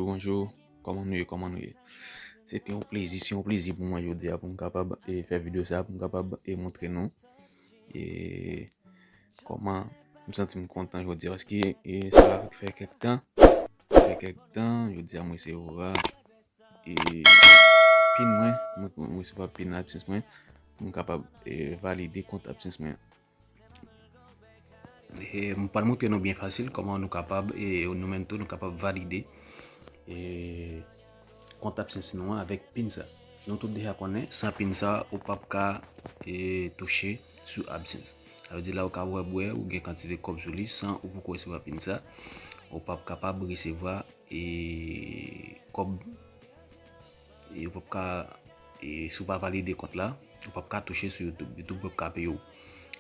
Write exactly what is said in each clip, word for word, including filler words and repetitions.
Bonjou, kòman nou ye, kòman nou ye? Se te yon plezi, se yon plezi pou mwen jodi a pou m kapab e, fè videyo sa, pou m kapab e, montre nou e, kòman m santi m kontan jodi a, paske e, sa fè kèk tan, fè kèk tan, jodi a m resevwa e, pin mwen, mwen, mwen resevwa pin AdSense mwen, pou m kapab e, valide kont AdSense mwen. E, m pral montre nou byen fasil kòman nou kapab, e nou menm tou, nou kapab valide e, kont AdSense nou an avèk pin sa. Nou tout deja konnen, san pin sa, ou p ap ka e, touche sou AdSense. Sa vle di la ou ka wè bwè, ou gen kantite kòb sou li, san ou poko resevwa pin sa, ou p ap kapab resevwa e, kòb e, ou p ap ka, e, si w pa valide kont la, ou p ap ka touche sou YouTube. YouTube p ap ka peye w.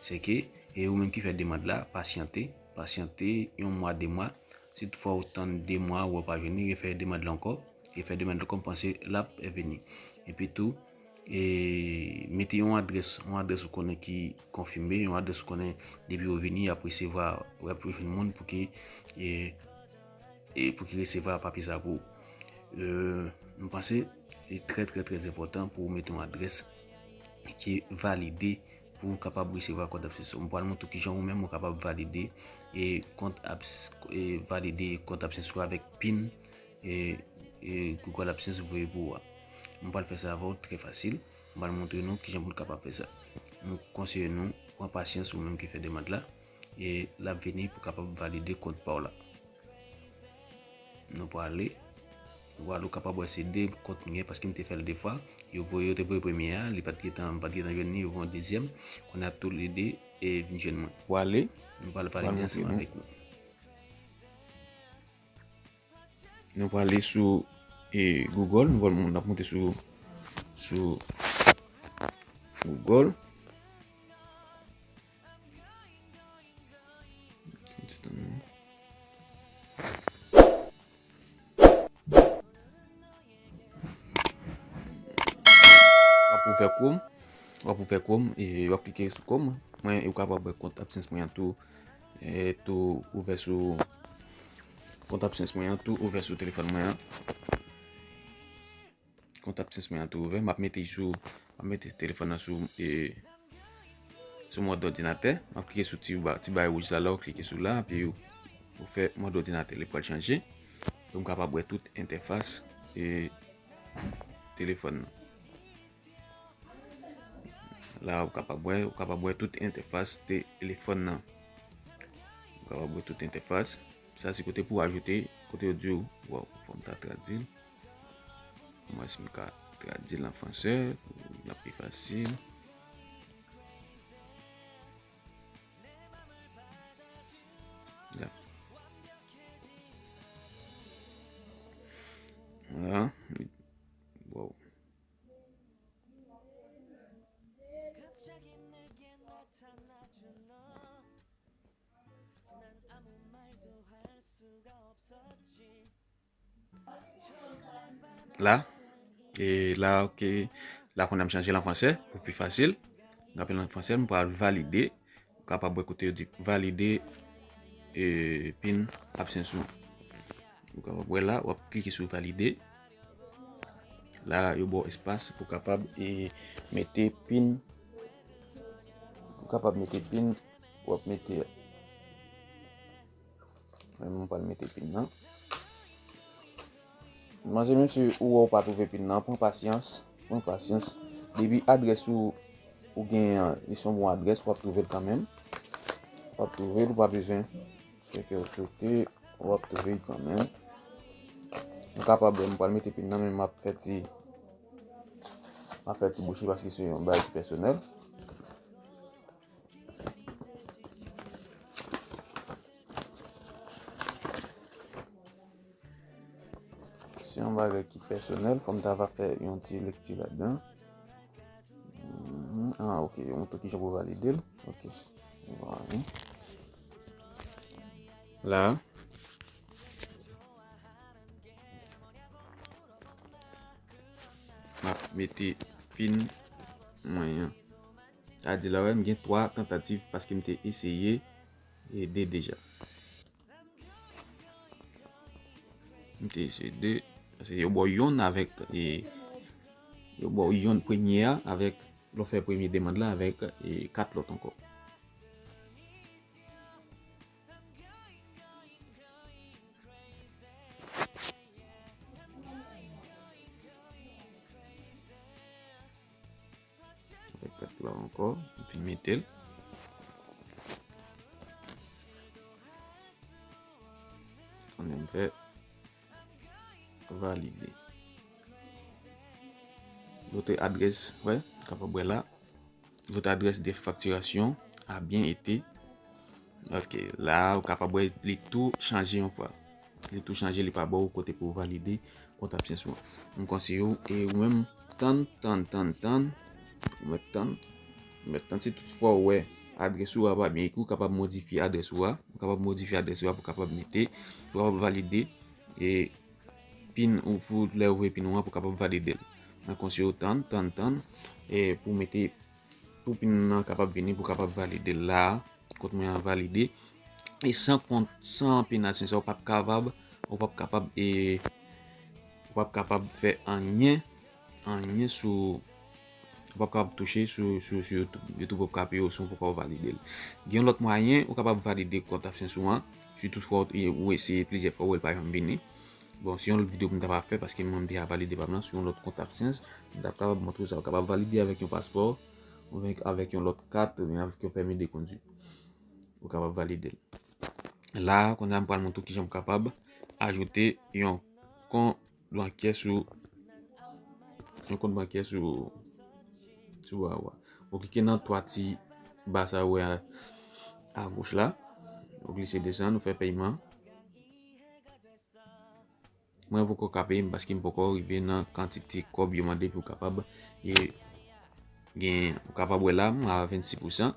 Sèke, e ou menm ki fè demann la, pasyante, pasyante yon mwa, de mwa. Si toutfwa ou tann de mwa, ou pa jwenn li, refè demann la ankò, refè demann la ankò, m panse l ap vini. Epi tou, e, mete yon adrès, yon adrès ou konnen ki konfime, yon adrès ou konnen depi ou vini, y ap resevwa, y ap jwenn moun pou ki, e, e pou ki resevwa papye sa pou ou. E, m panse li trè, trè, trè enpòtan pou w mete yon adrès ki valide pou w kapab resevwa kont AdSense ou. M pral montre w kijan ou menm ou kapab valide e kont Ads-, e valide kont AdSense ou avèk pin e, e Google AdSense voye pou ou a. M pral fè sa avè w trè fasil. M pral montre nou kijan pou nou kapab fè sa. M konseye nou pran pasyans ou menm ki fè demann la e l ap vini pou kapab valide kont pa w la. Nou prale. Nou prale, ou kapab wè se de kont m gen paske m te fè l de fwa. Yo voye, yo te voye premye a, li pa t gentan, m pa t gentan jwenn li, yo voye yon dezyèm. Kounye a toulede e vin jwenn mwen. Prale. Nou pral valide ansanm avèk nou. Nou prale sou e, Google, nou pral, n ap monte sou, sou Google. W ap ouvè Chrome, w ap ouvè Chrome, e w ap klike sou Chrome. Mwen, ou kapab wè kont AdSense mwen an tou, e tou ouvè sou, kont AdSense mwen an tou ouvè sou telefòn mwen an. Kont AdSense mwen an tou ouvè. M ap mete sou, m ap mete telefòn nan sou, e, sou mòd òdinatè. M ap klike sou ti ba, ti bay wouj la, la ou klike sou la, epi ou, ou fè mòd òdinatè, li pral chanje. Pou m kapab wè tout entèfas e, telefòn nan. La ou kapab wè, ou kapab wè tout entèfas telefòn nan. Ou kapab wè tout entèfas. Sa se kote pou ajoute, kote yo di w, waw, fò m ta tradui l. Mwen si m ka tradui l an fransè, l ap pi fasil. La. Voilà. Wow. La, e la, ok, la kounye a m chanje l an fransè pou pi fasil. M raple l an fransè, m pral valide. Ou kapab wè kote yo di valide e, pin AdSense ou. Ou kapab wè la, w ap klike sou valide. La, yo ba w espas pou kapab e, mete pin. Ou kapab mete pin, w ap mete Mwen menm, mwen pral mete pin nan. Manzè, menm si ou wè ou pa twouve pin nan, pran pasyans, pran pasyans. Depi adrès ou, ou genyen an, li se yon bon adrès, w ap twouve l kanmenm. W ap twouve l, ou pa bezwen fè kè w sote, w ap twouve l kanmenm. Nou kapab, mwen pral mete pin nan, men m ap fè ti, m ap fè ti bouche paske se yon bagay ki pèsonèl. Se yon bagay ki pèsonèl, fò m ta va fè yon ti lekti ladan. Mhm. Ah, ok, yo montre kijan pou valide l. Ok. Voilà. La. M ap mete pin mwen an. Sa di la, wè, m gen twa tantativ paske m te eseye e de deja. M T C D, se yo ba w yonn avèk, e, yo ba w yonn premye a avèk, lè w fè premye demann la avèk, e, kat lòt ankò. Avèk kat la ankò, epi mete l. Konnen m fè valide. Votre adresse, wè, kapab wè la. Votre adresse de facturation a bien été. Ok, la, ou kapab wè li tou chanje yon fwa. Li tou chanje, li pa ba w kote pou w valide kont AdSense ou an. M konseye w, e ou menm, tann, tann, tann, tann. Ou mèt tann. Ou mèt tann. Si toutfwa ou wè adrès ou a pa byen ekri, ou kapab modifye adrès ou a. Ou kapab modifye adrès ou a pou w kapab mete, pou w kapab valide, e pin ou pou lè ou voye pin ou an pou w kapab valide l. Mwen konseye w tann, tann, tann, e pou mete, pou pin nan kapab vini, pou w kapab valide l la, kont mwen an valide. E san kont, san pin AdSense, ou p ap kapab, ou p ap kapab, e, ou p ap kapab fè anyen, anyen sou, ou p ap kapab touche sou, sou, sou YouTube. YouTube p ap ka peye w si w poko valide l. Gen yon lòt mwayen, ou kapab valide kont AdSense ou an, si toutfwa ou, ou eseye plizyè fwa, ou wè l pa janm vini. Bon, se yon lòt videyo pou m ta va fè, paske mwen m deja valide pa m nan sou yon lòt kont AdSense. M ta kapab montre w sa, ou kapab valide avèk yon paspò, oubyen avèk yon lòt kat, oubyen avèk yon pèmi de kondwi. Ou kapab valide l. La, kounye a m pral montre w kijan w kapab ajoute yon kont bankè sou, yon kont bankè sou, sou ba ou a. Ou klike nan twa ti ba sa ou wè a, agoch la. Ou glise desann, ou fè pèyman. Mwen poko ka peye m paske m poko rive nan kantite kòb yo mande pou w kapab, e, genyen. Ou kapab wè la, mwen a vennsis pousan.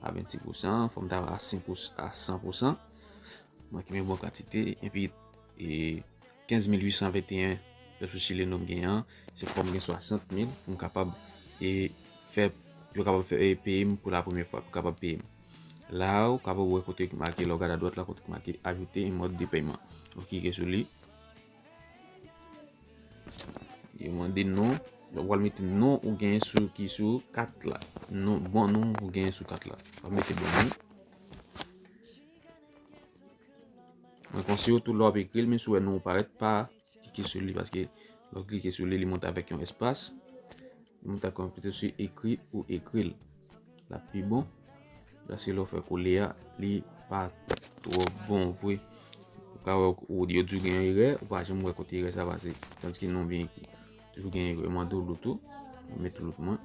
A vennsis pousan, fò m ta a senk pousan, a san pousan. Mwen ki men bon kantite, epi, e, kenz mil uit san venteyen peso chileno m genyen an, se fò m gen swasant mil pou m kapab, e, fè, yo kapab fè, e, peye m pou la premyè fwa, pou kapab peye m. La, ou kapab wè kote ki make, lè w gade adwat la, kote ki make ajoute un mode de paiement. Ou klike sou li. Yo mande non. Donk, w al mete non ou genyen sou, ki sou kat la. Non, bon non ou genyen sou kat la. W ap mete bon non. Mwen konseye w tou lè w ap ekri l, men si w wè non ou parèt, pa klike sou li, paske lè w klike sou li, li monte avèk yon espas. Li monte ak yon pito sou ekri ou ekri l. L ap pi bon. Paske lè w fè kole a, li pa twò bon vre. Ou ka wè, ou, yo di w gen yon erè, ou pa janm wè kote erè sa pase. Tandiske non byen ekri. Toujou gen erè. Mwen download tou. Mwen met lout mwen.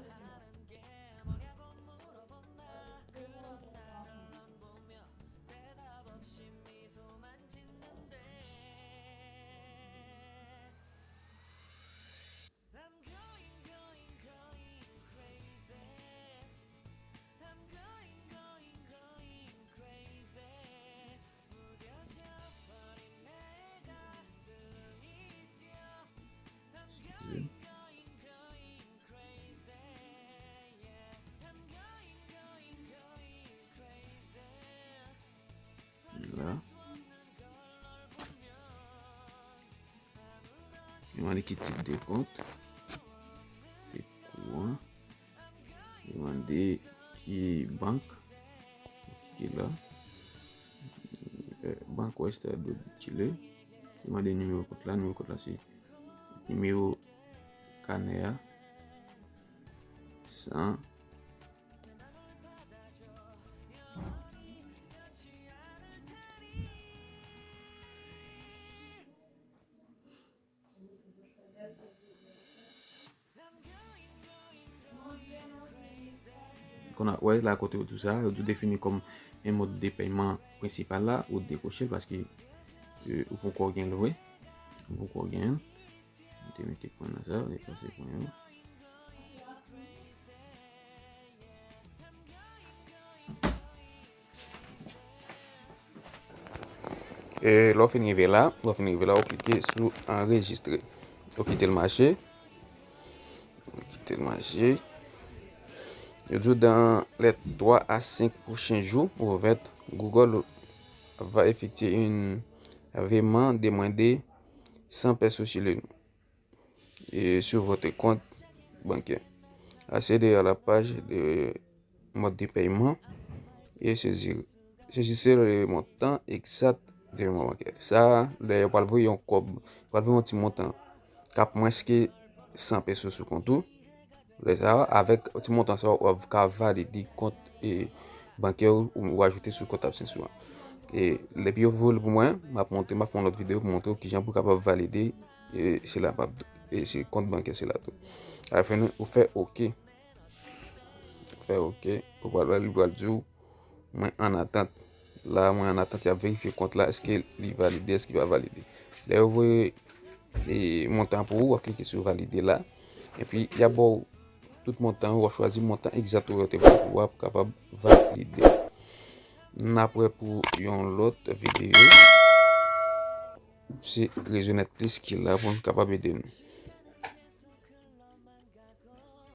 La. Yo mande ki tip de kont. Se kouran. Yo mande ki bank. Ki la. Banco Estado de Chile. Yo mande nimewo kont la. Nimewo kont la se nimewo kanè a. San. Kounye a, wè la kote yo di w sa, yo di w defini kòm un mode de paiement principal la, ou dekoche l paske, euh, ou poko gen l vre. Ou poko gen l. M te mete pwen nan sa, m te pase pwen yo. E lè w fin rive la, lè w fin rive la, ou klike sou anrejistre. Ou kite l mache. Ou kite l mache. Yo di w dans les trois à cinq prochains jours, ou vèt Google va effectuer un virement de moins de cent pesos chileno, e, sur votre compte bancaire. Accédez à la page de mode de paiement et saisir. Saisissez le montant exact du virement bancaire. Sa, lè yo pral voye yon kòb, pral voye yon ti montan k ap mwens ke cent pesos sou kont ou. Lè sa, avèk ti montan sa, w ap ka valide kont, e, bankè ou, ou ajoute sou kont AdSense ou an. E depi yo voye l pou mwen, m ap montre, m ap fè yon lòt videyo pou montre w kijan pou w kapab valide, e, sila p ap, e, se kont bankè sila tou. Alafen, ou fè oke. Ou fè oke. Ou pral wè, li pral di w, mwen an atant. La, mwen an atant, y ap verifye kont la, èske li valide, èske li pa valide. Lè yo voye, e, montan pou ou, w ap klike sou valide la. Epi, y ap ba w tout montan, w ap chwazi montan egzat ou yo te voye pou w ap kapab valide. N ap wè pou yon lòt videyo. Se Rezo Nèt Plis ki la pou n kapab ede nou.